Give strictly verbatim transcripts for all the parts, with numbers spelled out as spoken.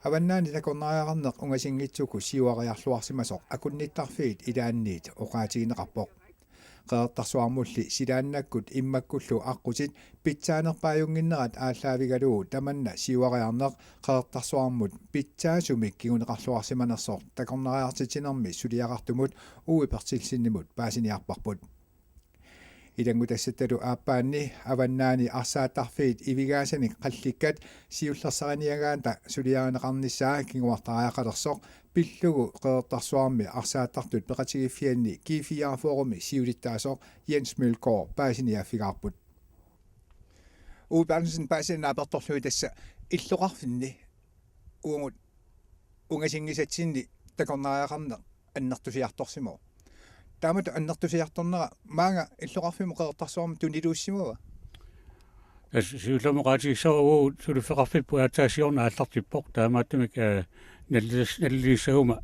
Avannaani takornariaqarneq ungasinngitsukkut siuariarluarsimasoq akunnittarfiit ilaanniit oqaatigineqarpoq. Qeqertarsuarmulli silaannakkut immakkullu aqqutit pitsaanerpaajunnginnerat aallaavigalugu tamanna siuariarneq Qeqertarsuarmut pitsaasumik kinguneqarluarsimanersoq takornariartitsinermi suliaqartumut Uwe Berthelsenimut paasiniarparput. Ilanngutassattalu aappaanni Avannaani arsaattarfiit ivigaasanik qallikkat siullersariniagaata suliarineqarnissaa kinguartariaqalersoq pillugu Qeqertarsuarmi arsaattartut peqatigiiffianni G fire-mi siulittaasoq Jens Mølgaard paasiniaaffigaarput. Uwe Berthelsen, paasineq naapertorlugit, tassa illoqarfinni uagut ungasinngisatsinni takornariaqarneq annertusiartorsimavoq. Taamatut annertusiartornera maanga illoqarfimmut Qeqertarsuarmut tuniluussimava? Tassa siullermik oqaatigissavara uagut suliffeqarfipput aatsaat siorna aallartippoq, taamaattumik, eh, nallilis-, nallilissaguuma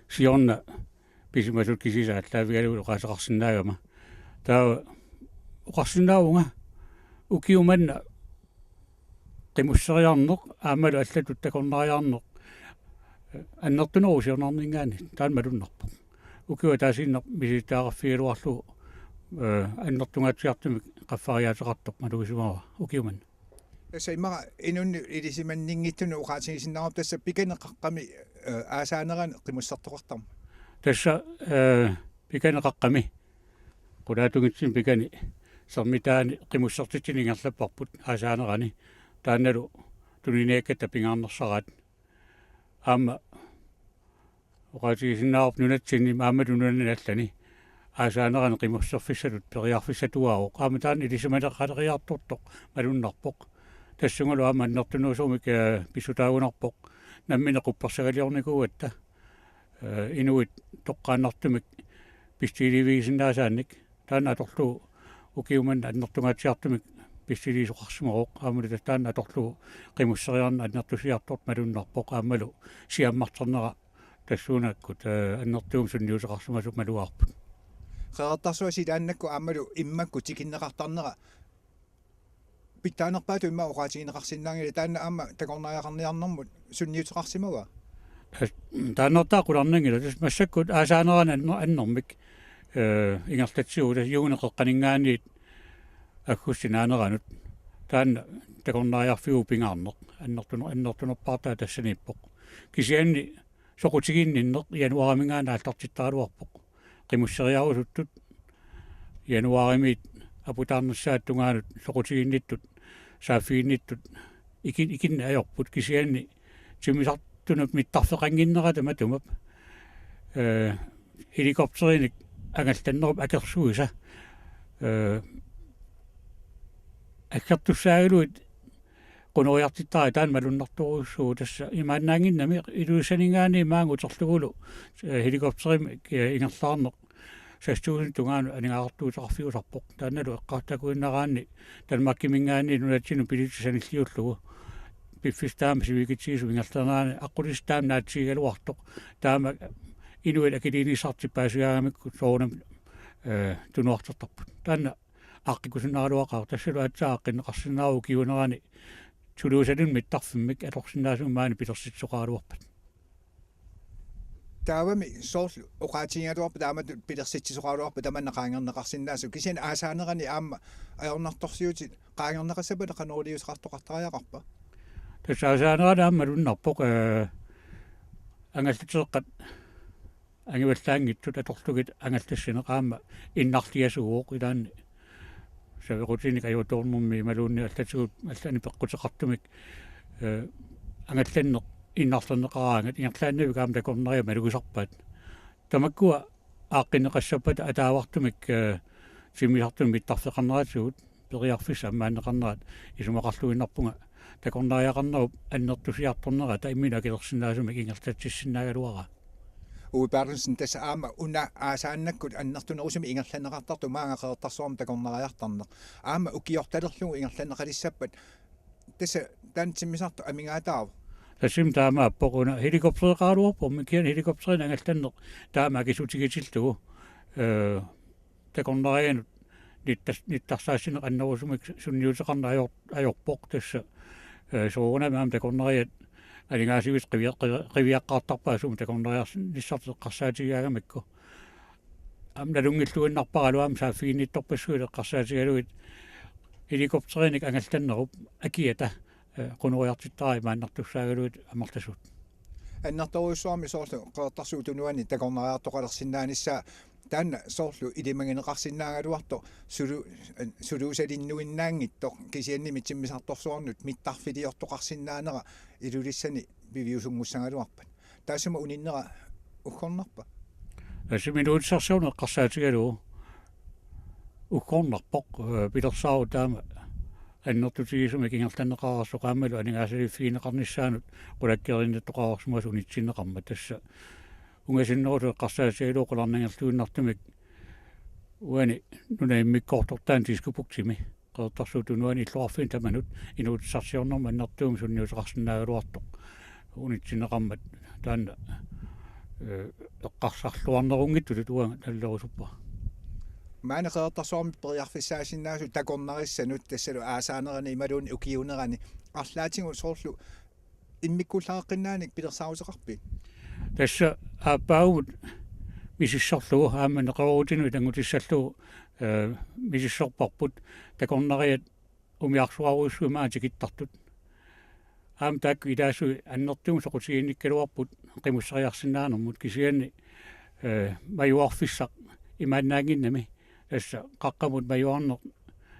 siorna pisimasut kisiisa aallaavigalugit oqaaseqarsinnaagama. Taava oqarsinnaavunga ukiumanna qimusseriarneq aammalu allatut takornariarneq annertunerup siornarninngaanniit taanna malunnarpoq. Ukioq ataasiinnaq misilittagaqarfigigaluarlugu, eh, annertungaatsiartumik qaffariaateqartoq malugisimavara ukiumanna. Tassa immaqa inunnut ilisimanninngitsunut oqaatigisinnaarput tassa pikani qaqqami, eh, aasaanerani qimussertoqartarmat. Tassa, eh, pikani qaqqami. Qulaatunngitsumik pikani sermitaani qimussertitsineq ingerlapparput aasaanerani. Taannalu tuniniakkatta pingaarnersaraat. Aamma oqaatigisinnaavarput nunatsinni aammalu nunani allani aasaanerani qimusserfissatut periarfissatuaavoq. Aamma taanna ilisimaneqaleriartortoq malunnarpoq. Tassungalu aamma annertunerusumik, eh, pissutaagunarpoq. Nammineq quppersagaliornikuugatta, eh, inuit toqqaannartumik pissutigisinnaasaanik. Taanna atorlugu ukiumanna annertungaatsiartumik pissutigisoqarsimavoq, aammalu tassa taanna atorlugu qimusseriarneq annertusiartortoq malunnarpoq, aammalu siammarternera tassuunakkut, eh, annertuumik sunniuteqarsimasoq malugaarput. Qeqertarsuaq silaannakkut aammalu immakkut tikinneqartarnera pitsaanerpaatut immaqa oqaatigineqarsinnaanngilaq, taanna aamma takornariaqarniarnermut sunniuteqarsimava? Taanna taanna qularnanngilaq, tassa massakkut aasaanerani anner-, annermik, eh, ingerlatsigu tassa juunip qeqqaninngaanniit aggustip naaneranut. Taanna takornariarfiup pingaarneq annertun-, annertunerpaartaa tassaniippoq. Kisianni soqutiginninneq januaariminngaanniit aallartittaraluarpoq. Qimusseriarusuttut januaarimiit aputaarnissaata tungaanut soqutiginnittut, saaffiginnittut ikin-, ikinneq ajorput, kisianni timmisartunut mittarfeqannginnerata matumap, eh, helikopterinik angallannerup akersuisa, eh, aggertussaagaluit qunoriartittarai taanna malunnartorujussuuvoq. Tassa imaannaannginnami Ilulissaninngaanniit maanga uterlugulu, eh, helikopterimik, eh, ingerlaarneq seks tusind tungaanut aningaasartuuteqarfiusarpoq. Taannalu eqqarsaatigiinnaraanni Danmarkiminngaanniit nunatsinnut billetsit sanilliullugu piffissaq taama sivikitsigisup ingerlanerani aqqutissaq taama naatsigigaluartoq. Taama inuit akiliinissartik paasigaangamikku soorunami, eh, tunuartertarput. Taanna aaqqikkusunnaraluaqaaq, tassalu aatsaat aaqqinneqarsinnaavoq ukiuunerani suliusalinnut mittarfimmik atorsinnaasumik maani pilersitsisoqaraluarpat. Taavami soorlu oqaatigigaluarpat taamatut pilersitsisoqaraluarpat tamanna qaangerneqarsinnaasoq, kisianni aasaanerani aamma ajornartorsiutit qaangerneqassappat qanoq iliuuseqartoqartariaqarpa? Tassa aasaanerani aamma malunnarpoq, eh, angallateqqat angivallaanngitsut atorlugit angallassineq aamma innarliasuuvoq, ilaanni savequtinik ajutoornermi imaluunniit allatigut allani peqquteqartumik, eh, angallanneq innarlerneqaraangat ingerlaannavik aamma takornariat malugisarpaat. Tamakkua aaqqinneqassappata ataavartumik, eh, timmisartunut mittarfeqarneratigut periarfissat ammaanneqarnerat isumaqarluinnarpunga takornariaqarnerup annertusiartornerata imminut akilersinnaasumik ingerlatsissinnaagaluaraa. Uwe Berthelsen, tassa aamma una aasaannakkut annertunerusumik ingerlanneqartartoq maanga Qeqertarsuarmi takornariartarneq. Aamma ukiortalerlugu ingerlanneqalissappat tassa taanna timmisartoq amigaataavoq. Tassami taamaappoq, una helikoptereqaraluarpormi, kisianni helikopterinik angallanneq taama akisutigitillugu, eh, takornarianut nittas-, nittarsaassineq annerusumik sunniuteqarneq ajor-, ajorpoq tassa, eh, soorunami aamma takornariat aningaasivissut qiviaq-, qiviaqqaartarpaat sumut takornariarnissartik eqqarsaatigigaangamikku. Aamma nalunngilluinnarparalu aamma saaffiginnittorpassuit eqqarsaatigalugit helikopterinik angallannerup akiata, eh, qunoriartittaraat imaannartussaagaluit amerlasuut. Annertoorujussuarmik soorlu Qeqertarsuup Tunuani takornariartoqalersinnaanissaa taanna soorlu ilimagineqarsinnaagaluartoq sulu-, suluusalinnuinnaanngitsoq kisiannimi timmisartorsuarnut mittarfiliortoqarsinnaanera Ilulissani piviusunngussagaluarpat. Taassuma uninnera uggornarpa? Tassa inuutissarsiorneq eqqarsaatigalugu uggornarpoq, eh, pilersaarut taama annertutigisumik ingerlanneqareersoq aammalu aningaasaliiffigineqarnissaanut qulakkeerinnittoqareersimasoq unitsinneqarmat. Tassa ungasinnerusoq eqqarsaatigalugu qularnanngilluinnartumik uani nunap immikkoortortaani Diskobugtimi Qeqertarsuup Tunuani illoqarfinni tamanut inuutissarsiornermut annertuumik sunniuteqarsinnaagaluartoq unitsinneqarmat taanna, eh, eqqarsarluarnerunngitsutut uanga nalerusuppara. Maani Qeqertarsuarmi periarfissaasinnaasut takornarissanut tassalu aasaanerani imaluunniit ukiuunerani arlaatigut soorlu immikkuullareqqinnaanik pilersaaruteqarpit? Tassa aappaagumut misissorlugu aamma neqeroorutinut ilanngutissallugu, eh, misissorparput takornariat umiarsuarujussuit maani tikittartut. Aamma taakku ilaasui annertuumik soqutiginnikkaluarput qimusseriarsinnaanermut kisianni, eh, majuarfissaq imaannaannginnami. Tassa qaqqamut majuarneq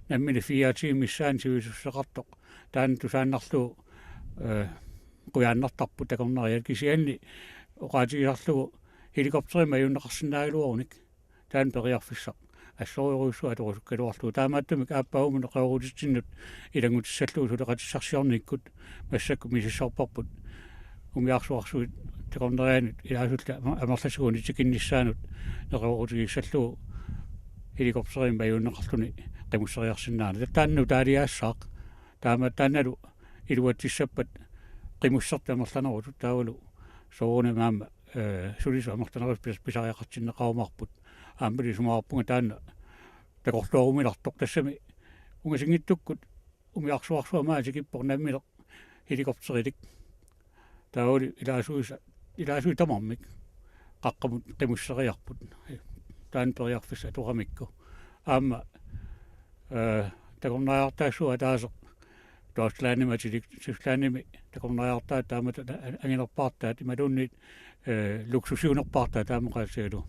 nammineq fire timer missaani sivisussuseqartoq. Taanna tusaannarlugu, eh, qujaannartarput takornariat kisianni oqaatigisarlugu helikopterimik majuunneqarsinnaagaluarunik. Taanna periarfissaq assorujussuaq atorusukkaluarlugu. Taamaattumik aappaagumut neqeroorutitsinnut ilanngutissallugu suleqatissarsiornikkut massakkut misissorparput umiarsuarsuit takornarianut ilaasullu ama-, amerlasuunik tikinnissaanut neqeroorutigissallugu helikopterimik majuunneqarluni qimusseriarsinnaaneq. Taanna nutaaliaassaaq. Taama taannalu iluatsissappat qimussertut amerlanerusut taavalu soorunami aamma, eh, sulisut amerlanerusut pis-, pisariaqartinneqarumaarput. Aammalu isumaqarpunga taanna takorlooruminartoq tassami ungasinngitsukkut umiarsuarsuaq maani tikippoq nammineq helikopterilik. Taavalu ilaasuisa-, ilaasui tamarmik qaqqamut qimusseriarput. Taanna periarfissaq atoramikku. Aamma, eh, takornariartaassuup ataaseq Deutschlandimi atilik Tysklandimi takornariartaat taamatut a-, anginerpaartaat imaluunniit, eh, luksusiunerpaartaat taama oqaatigalugu.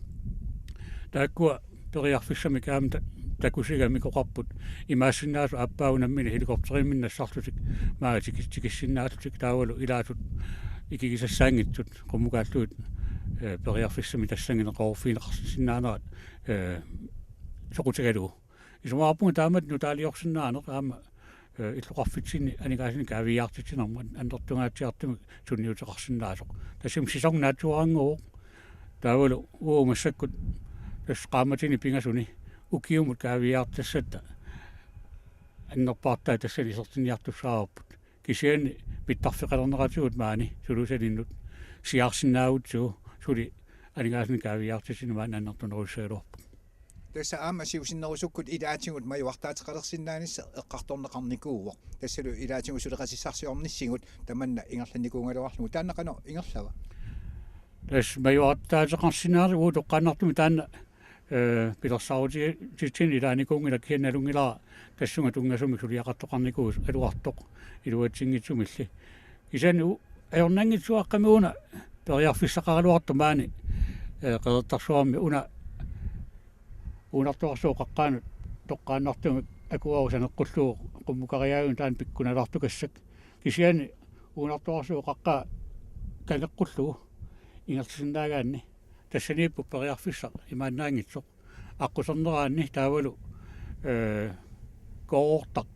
Taakkua periarfissamik aamma ta-, takusigamik oqarput imaassinnaasut aappaagu nammineq helikopteriminnik nassarlutik maani tiki-, tikissinnaallutik taavalu ilaasut ikigisassaanngitsut qummukaallugit, eh, periarfissamik tassannga neqeroorfigineqarsinnaanerat, eh, soqutigalugu. Isumaqarpunga taamatut nutaaliorsinnaaneq aamma, eh, illoqarfitsinni aningaasanik kaaviiaartitsinermut annertungaatsiartumik sunniuteqarsinnaasoq. Tassami sæson naatsuarannguuvoq. Taavalu uagut massakkut tassa qaammatini pingasuni ukiumut kaaviiaartassatta annerpaartaat tassani isertinniartussaavarput. Kisianni mittarfeqalerneratigut maani suluusalinnut siaarsinnaagutsigu suli aningaasanik kaaviiaartitsineq maani annertunerussagaluarpoq. Tassa aamma siusinnerusukkut ilaatigut majuartaateqalersinnaanissaq eqqartorneqarnikuuvoq. Tassalu ilaatigut suleqatissarsiornissigut tamanna ingerlannikuugaluarlugu. Taanna qanoq ingerlava? Tassa majuartaateqarsinnaaneq uagut toqqaannartumik taanna, eh, pilersaarutitsinni ilaanikuunngilaq kisianni nalunngilara tassunga tunngasumik suliaqartoqarnikuusoq aluartoq iluatsinngitsumilli. Kisianni u-, ajornanngitsuaqqamik una periarfissaqaraluartoq maani, eh, Qeqertarsuarmi una Uunartuarsuup Qaqqaanut toqqaannartumik akuaru saneqqullugu qummukariaaviuvoq taanna pikkunalaartukassaq. Kisianni Uunartuarsuup Qaqqaa kangeqqullugu ingerlasinnaagaanni tassaniippoq periarfissaq imaannaanngitsoq. Aqquserneraanni taavalu, eh, koorortaq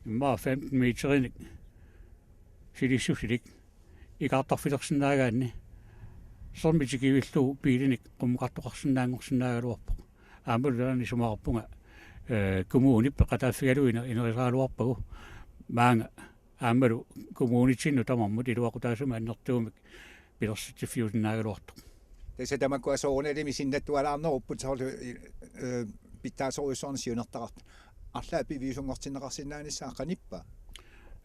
immaqa femten meterinik silissusilik ikaartarfilersinnaagaanni sermit tikivillugu biilinik qummukartoqarsinnaanngorsinnaagaluarpoq. Aammalu taanna isumaqarpunga, eh, kommunip peqataaffigalugu ine-, inerisaraluarpagu maanga aammalu kommunitsinnut tamarmut iluaqutaasumik annertuumik pilersitsiffiusinnaagaluartoq. Tassa tamakkua soorunalimi sinnattualaarnerupput soorlu, eh, pitsaasorujussuarnik siunertaqartut. Arlaat piviusunngortinneqarsinnaanissaa qanippa?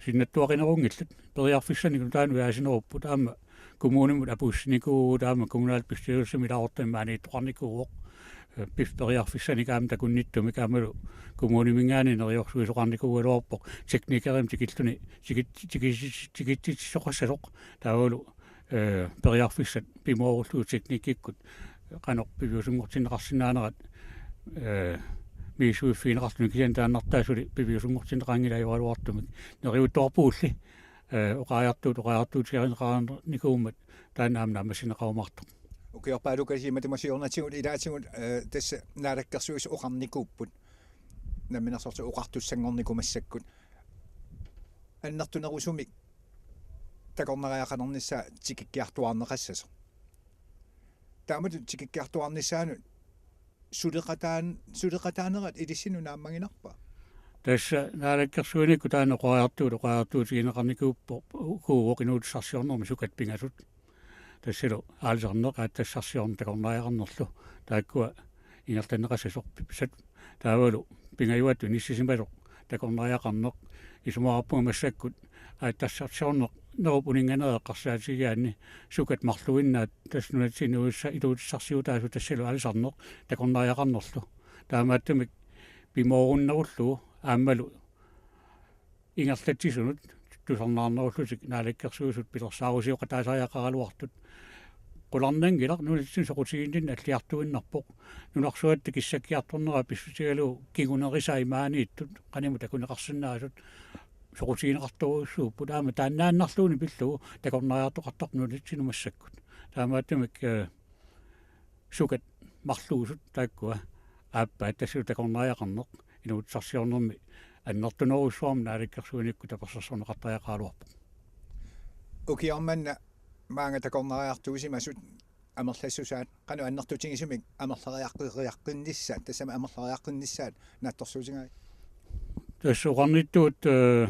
Sinnattuaqinerunngillat, periarfissanik nutaanik ujaasinerupput, aamma kommunimut apuussinikuuvugut, aamma kommunalbestyrelsimi ilaasortamik maaniittoqarnikuuvoq. Pif periarfissanik aamma takunnittumik aammalu kommuniminngaanniit neriorsuisoqarnikuugaluarpoq teknikerimik tikilluni tikit- tikit- tikitsitsisoqassasoq, taavalu eh, periarfissat pimoorullugu teknikkikkut qanoq piviusunngortinneqarsinnaanerat eh, misissuiffigineqarluni, kisianni taannartaa suli piviusunngortinneqanngilaq ajoraluartumik. Neriuttorpugulli eh, oqariartuut oqariartuutigineqarnikuummat taanna aamma naammassineqarumaartoq. Ukiorpaalukaasi matuma siornatigut ilaatigut eh, tassa Naalakkersuisut oqarnikuupput namminersorlutik oqartussanngornikuumassakkut annertunerusumik takornariaqalernissaa tikikkiartuaarneqassasoq. Taamatut tikikkiartuaarnissaanut suleqataan- suleqataanerat ilissinnut naammaginarpa? Tassa Naalakkersuinikkut taanna oqariartuut oqariartuutigineqarnikuuvoq inuutissarsiornermi sukat pingasut. Tassalu aalisarneq, aatsitassarsiorneq, takornariaqarnerlu, taakkua ingerlanneqassasoq pipsat. Taavalu pingajuattut inissisimasoq takornariaqarneq. Isumaqarpunga massakkut aatsitassarsiornerup uninnganerat eqqarsaatigigaanni sukat marluinnaat tassa nunatsinni inuussa- inuutissarsiutaasut, tassalu aalisarneq takornariaqarnerlu. Taamaattumik pimoorunnerullugu aammalu ingerlatsisunut tusarnaarnerullutik Naalakkersuisut pilersaarusioqataasariaqaraluartut. Qularnanngilaq, nunatsinni soqutiginninneq alliartuinnarpoq. Nunarsuatta kissakkiartornera pissutigalugu kingunerisai maaniittut qanimut takuneqarsinnaasut soqutigineqartorujussuupput, aamma taannaannarluunniit pillugu takornariartoqartarpoq nunatsinnut massakkut. Taamaattumik eh, sukat marluusut taakkua aappaat, tassalu takornariaqarneq inuutissarsiornermi annertunerujussuarmik Naalakkersuinikkut tapersersorneqartariaqaraluarpoq. Ukioq manna maanga takornariartuusimasut amerlassusaat qanoq annertutigisumik amerlariaqqeriaqqinnissaat, tassami amerlariaqqinnissaat naatsorsuutigaat? Tassa oqarnittut eh,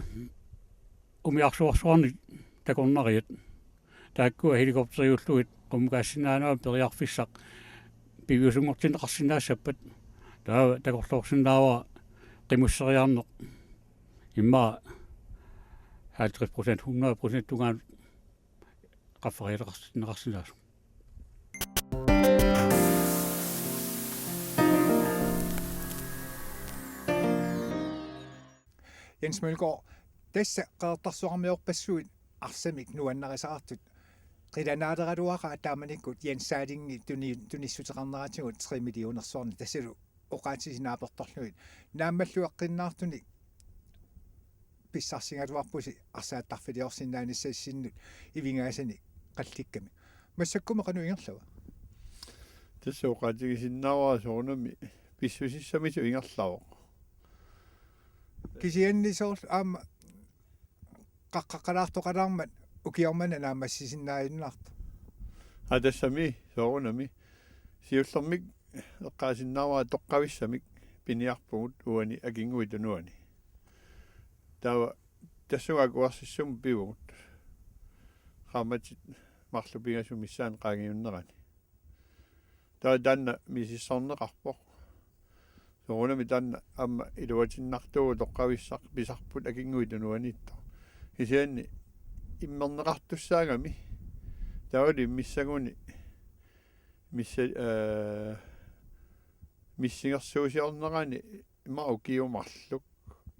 umiarsuarsuarnik takornariat. Taakkua helikopteriullugit qummukaasinnaanera periarfissaq piviusunngortinneqarsinnaassappat. Taava takorloorsinnaavara qimusseriarneq immaqa halvtreds procent, hundrede procent tungaanut qaffariateqarsinneqarsinnaasoq. Jens Mølgaard, tassa Qeqertarsuarmiorpassuit arsamik nuannarisaartut qilanaaleraluaqaat taamanikkut Jens Salingi tuni- tunissuteqarneratigut tre millionersuarnik, tassalu oqaatsisit naapertorlugit. Naammalluaqqinnaartunik pissarsigaluarpusi arsaattarfiliorsinnaanissassinnut ivigaasanik qallikkami. Massakkumi qanoq ingerlava? Tassa oqaatigisinnaavara soorunami pissusissamisut ingerlavoq. Kisianni soorlu aamma qaqqaqalaartoqalaarmat ukioq manna naammassisinnaajunnaartoq. Aa, tassami soorunami. Siullermik eqqaasinnaavara toqqavissamik piniarpugut uani Akinnguit Tunuani. Taava tassunga akuersissummik pivugut qaammatit marluk pingasut missaanni qaangiunnerani. Taava taanna misissorneqarpoq. Soorunami taanna aamma iluatinnartuuvoq toqqavissaq pisarput Akinnguit Tunuaniittoq. Kisianni immerneqartussaagami. Taavalu immissaguni missa- eh, missingersuusiornerani immaqa ukiut marluk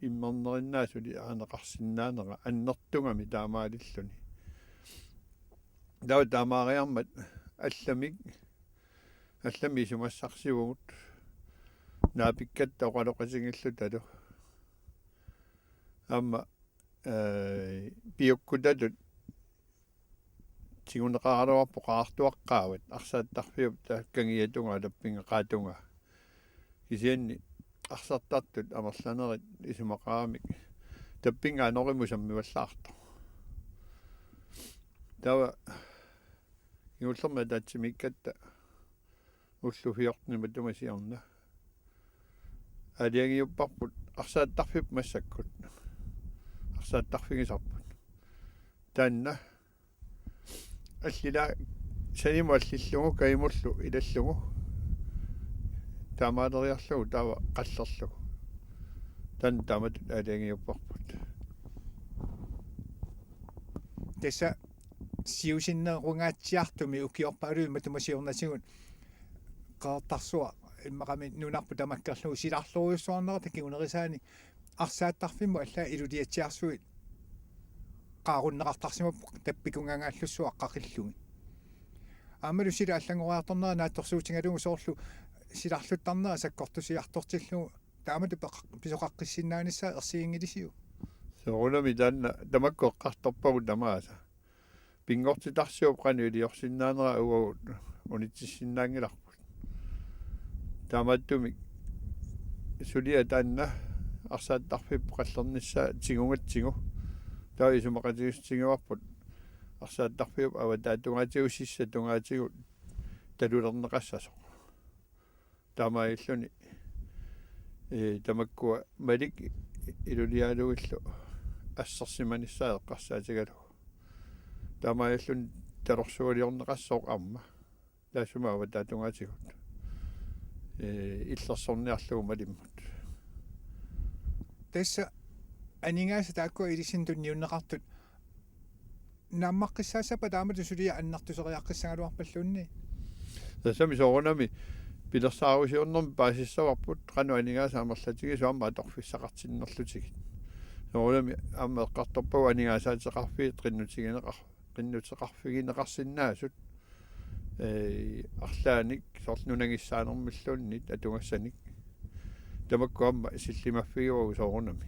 immernerinnaa suli aaneqarsinnaanera annertugami taamaalilluni. Taava taamaariarmat allamik, allamik isumassarsivugut naapikkatta oqaloqatigiillutalu. Aamma eh, piukkutatut tiguneqaraluarpoq qaartuaqqaavat, arsaattarfiup taakkangiatungaa tappingaqaatungaa. Kisianni arsartartut amerlanerit isumaqaramik tappinga anorimut sammivallaartoq. Taava kingullermik ataatsimiikkatta ullut fjortenit matuma siorna aalajangiupparput arsaattarfipput massakkut. Arsaattarfigisarput. Taanna allilaa sanimut allillugu kajumullu ilallugu taamaaleriarlugu taava qallerlugu. Taanna taamatut aalajangiupparput. Tassa siusinnerungaatsiartumik ukiorpaaluit matuma siornatigut Qeqertarsuaq immaqami nunarput tamakkerlugu silarlorujussuarnerata kingunerisaani arsaattarfimmut allaat iluliatsiarsuit qaarunneqartarsimavoq tappikungangaallussuaq qaqillugit. Aammalu sila allanngoriartornera naatsorsuutigalugu soorlu silarluttarnera sakkortusiartortillugu taamatut peqa-, pisoqaqqissinnaanissaa ersiginngilisiuk? Soorunami taanna tamakku eqqartorpagut tamaasa. Pinngortitarsiup qanoq iliorsinnaanera uagut unitsissinnaanngilarput. Taamaattumik suliaq taanna arsaattarfipput qallernissaa tigugatsigu. Taava isumaqatigiissutigivarput arsaattarfiup avataatungaatigut sissap tungaatigut talulerneqassasoq. Taamaalilluni, ee, tamakkua Malik iluliaalugillu assersimanissaa eqqarsaatigalugu. Taamaalilluni talorsualiorneqassasoq aamma. Taassuma avataatungaatigut. Ee, illersorniarlugu Malimmut. Tassa aningaasat taakkua ilissinnut tunniunneqartut naammaqqissaassappat taamatut suliaq annertuseriaqqissagaluarpalluunniit? Tassami soorunami pilersaarusiornermi paasissavarput qanoq aningaasat amerlatigisut aamma atorfissaqartinnerlutigit. Soorunami aamma eqqartorpagut aningaasaateqarfiit qinnutigineqar-, qinnuteqarfigineqarsinnaasut, ee, arlaannik soorlu nunagissaanermilluunniit atugassanik. Tamakku aamma sillimaffigivagut soorunami.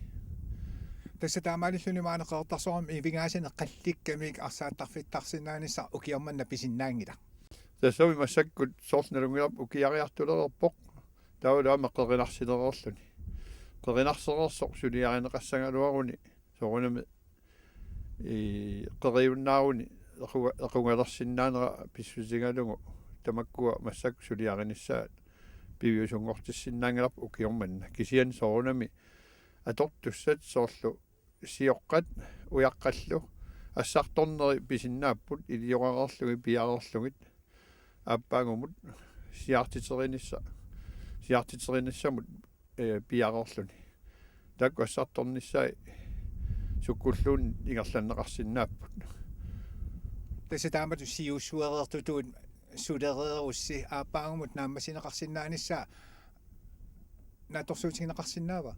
Tassa taamaalilluni maani Qeqertarsuarmi ivigaasanik qallikkamik arsaattarfittarsinnaanissaq ukioq manna pisinnaanngilaq. Tassami massakkut soorlu nalunngilarput ukiariartulereerpoq. Taavalu aamma qerinarsilereerluni. Qerinarsereersoq suliarineqassagaluaruni soorunami ee, qeriunnaaruni equ-, equngalersinnaanera pissutigalugu tamakkua massakkut suliarinissaat piviusunngortissinnaanngilarput ukioq manna. Kisianni soorunami atortussat soorlu sioqqat ujaqqallu assartorneri pisinnaapput iliorareerlugit piareerlugit aappaagumut siaartiterinissaa, siaartiterinissamut ee, piareerluni. Taakku assartornissaat sukkulluunniit ingerlanneqarsinnaapput. Tassa taamatut siussuereertutut sulereerussi aappaagumut naammassineqarsinnaanissaa naatsorsuutigineqarsinnaava?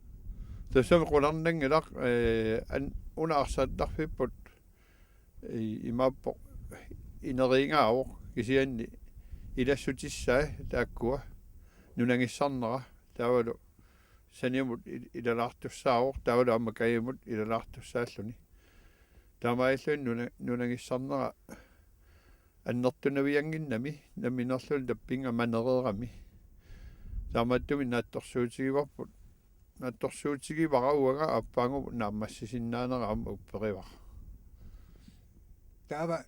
Tassami qularnanngilaq, ee, an-, una arsaattarfipput i-, imaappoq ineriigaavoq kisianni ilassutissaa taakkua nunagissarnera taavalu saniamut il-, ilalaartussaavoq taavalu aamma kajimut ilalaartussaalluni. Taamaalilluni nuna-, nunagissarnera annertunaviannginnami nammineerluni tappinnga manereerami. Taamaattumik naatsorsuutigivarput naatsorsuutigivara uanga aappaagumut naammassisinnaanera aamma upperivara. Taava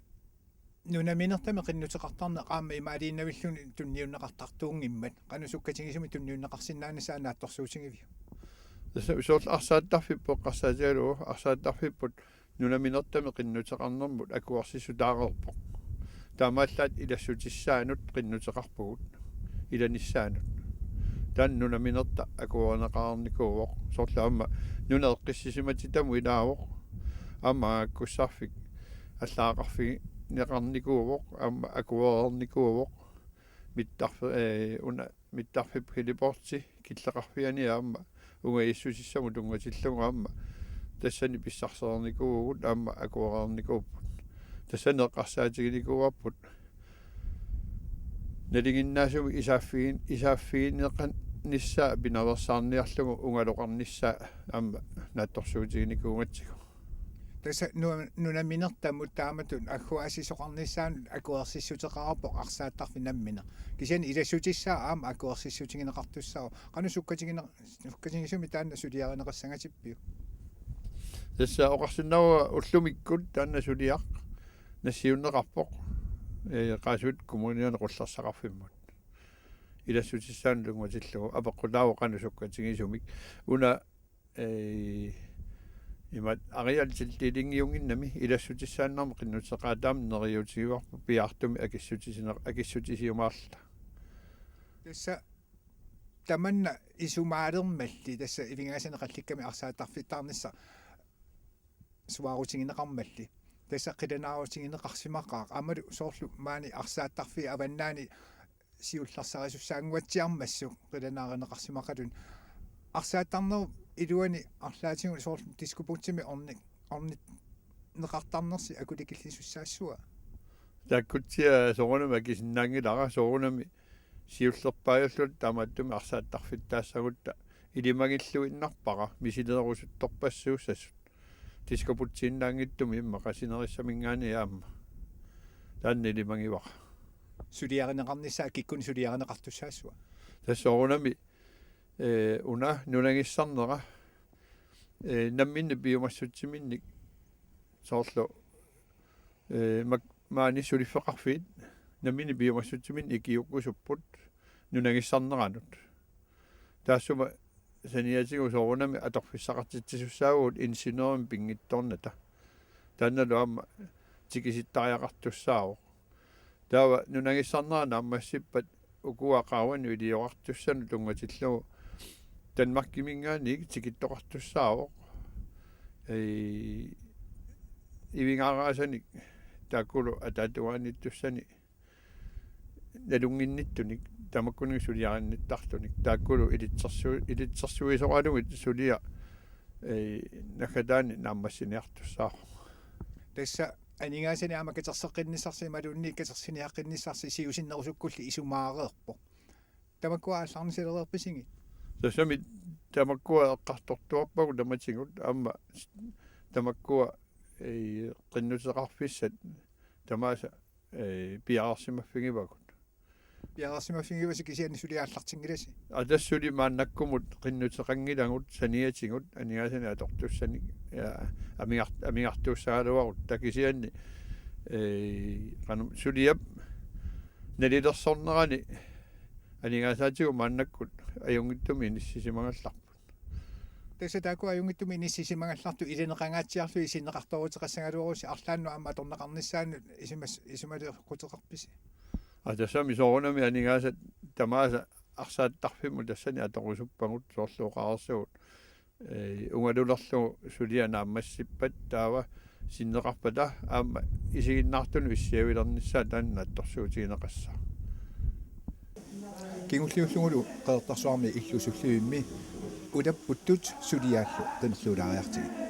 nunaminertami qinnuteqartarneq aamma imaaliinnavilluni tunniunneqartartuunngimmat. Qanoq sukkatigisumik tunniunneqarsinnaanissaa naatsorsuutigiviuk? Tassa soorlu arsaattarfipput eqqarsaatigalugu arsaattarfipput nunaminertami qinnuteqarnermut akuersissutaareerpoq. Taamaallaat ilassutissaanut qinnuteqarpugut ilanissaanut. Taanna nunaminerta akuerineqarnikuuvoq. Soorlu aamma nuna eqqissisimatitamu ilaavoq. Aamma angakkussarfik allaaqarfigineqarnikuuvoq, aamma akuereernikuuvoq. Mittarfi-, ee, una mittarfiup heliporti killeqarfiani aamma ungajassutissamut tunngatillugu aamma tassani pissarsereernikuuvugut aamma akuereernikuupput. Tassani eqqarsaatiginikuuarput nalinginnaasumik isaaffigin-, isaaffigineqarnissaa pinaveersaarniarlugu ungaloqarnissaa aamma naatsorsuutiginikuugatsigu. Tassa nu-, nunaminertamut taamatut agguaassisoqarnissaanut akuersissuteqarpoq arsaattarfik nammineq. Kisianni ilassutissaa aamma akuersissutigineqartussaavoq. Qanoq sukkatigine-, sukkatigisumik taanna suliarineqassangatippiuk? Tassa oqarsinnaavunga ullumikkut taanna suliaq nassiunneqarpoq, ee, Qaasuitsup Kommuniani qullersaqarfimmut. Ilassutissaanut tunngatillugu apeqqutaavoq qanoq sukkatigisumik. Una ee, imaat arealtildelinngiunnginnami ilassutissaannarmik qinnuteqaataamik neriuutigivarput piaartumik akissutisineq-, akissutisiumaarluta. Tassa tamanna isumaalermalli, tassa ivigaasanik qallikkamik arsaattarfittarnissaq suaarutigineqarmalli. Tassa qilanaarutigineqarsimaqaaq. Aammalu soorlu maani arsaattarfiit avannaani siullersaarisussaannguatsiarmassuk qilanaarineqarsimaqaluni. Arsaattarnerup iluani arlaatigut soorlu Diskobugtimi orni-, ornineqartarnersi akulikillisussaassava? Taakkutsiaq soorunami akisinnaanngilara, soorunami siullerpaajulluta taamaattumik arsaattarfittaassagutta ilimagilluinnarpara misileerusuttorpassuussasut. Diskobugtiinnaanngitsumik immaqa sinerissaminngaanniit aamma. Taanna ilimagivara. Suliarineqarnissaa kikkunnit suliarineqartussaassava? Tassa soorunami, ee, una nunagissarnera, ee, namminneq piumassutsiminnik soorlu, ee, mak-, maani suliffeqarfiit namminneq piumassutsiminnik ikiuukkusupput nunagissarneranut. Taassuma saniatigut soorunami atorfissaqartitsisussaavugut ingeniørimik pinngitsoornata. Taannalu aamma tikisittariaqartussaavoq. Taava nunagissarnerat naammassippat ukua qaavanut iliorartussanut tunngatillugu Danmarkiminngaanniit tikittoqartussaavoq. Ee, ivigaasanik taakkulu ataatungaanniittussani nalunnginnittunik, tamakkununnga suliarinnittartunik, taakkulu ilitsersu-, ilitsersuisoralugit suliaq, ee, naggataani naammassiniartussaavoq. Tassa aningaasanik aamma katerseqqinnissarsi imaluunniit katersiniaqqinnissarsi siusinnerusukkulli isumaareerpoq. Tamakkua aallarnissilereerpisigit? Tassami tamakkua eqqartortuarpagut tamatigut aamma tamakkua, ee, qinnuteqarfissat tamaasa, ee, piareersimaffigivagut. Piareersimaffigivasi kisianni suli aallartinngilasi? Aa, tassa suli maannakkumut qinnuteqanngilagut saniatigut aningaasanik atortussanik, ja, amigar-, amigartuussagaluarutta kisianni, ee, qanoq suliap nalilersornerani aningaasaatigut maannakkut ajunngitsumik inissisimagallarput. Tassa taakku ajunngitsumik inissisimagallartut ilineqangaatsiarlugit sinneqartooruteqassagaluarussi arlaannut aamma atorneqarnissaanut isumas-, isumaleqquteqarpisi? Aa, tassami soorunami aningaasat tamaasa arsaattarfimmut tassani atorusuppagut soorlu oqareersugut, ee, ungalulerlugu suliaq naammassippat taava sinneqarpata aamma isiginnaartunut issiavilernissaa taanna naatsorsuutigineqassaaq. Kingulliullugulu Qeqertarsuarmi illusullivimmi ulapputtut suliaallu qimerluulaariartigit.